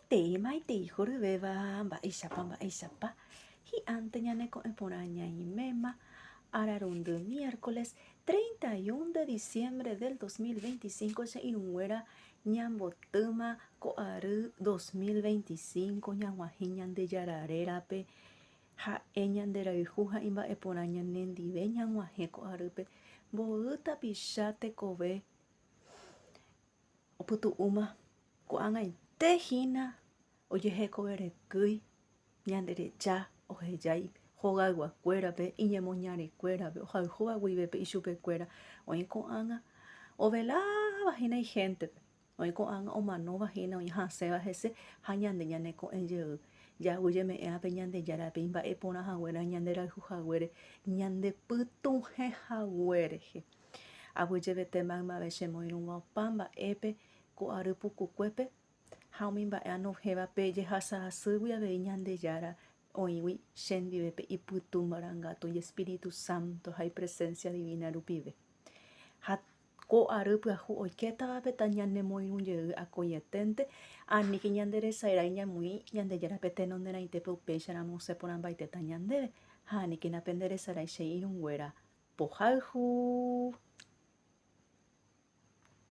Maitei, maitei horyvéva, mba'éichapa, mba'éichapa, hi'ánte ñaneko'ẽ porã ñaiméma ararundy miércoles 31 de diciembre del 2025 che irũnguéra ñambotýma ko ary 2025 ñag̃uahẽ Ñandejára rérape ha'e ñanderayhu ha imba'eporã ñanendive ñag̃uahẽ ko arýpe mboy tapicha tekove Opytu'úma ko'ag̃aite hína ojehekoverekýi ñande recha ohejái hogayguakuérape, iñemoñarekuérape, ohayhúva guivépe ichupekuéra. Oĩ ko'ág̃a oveláva hína ihéntepe, oĩ ko'ág̃a omanóva hína oĩ hasẽva hese ha ñande ñaneko'ẽ jey. Jaguyjeme'ẽvape Ñandejárape imba'e porã haguére ha ñanderayhu haguére ñandepytuhẽ hague rehe. Aguyjevete maymave che moirũva opa mba'épe ko ary pukukuépe ha umi mba'e anohẽva pe jehasa asýgui avei Ñandejára oĩgui che ndive pe ipytu marangatu ijespíritu sánto ha ipresénsia divína rupive. Ha ko ary pyahu oikétavape tañanemoirũ jey akoieténte, aníke ñanderesarái ñamoĩ Ñandejárape tenonderãitépe upéicharamo osẽ porãmbaitéta ñandéve, ha aníkena penderesarái che irũnguéra Pohayhu.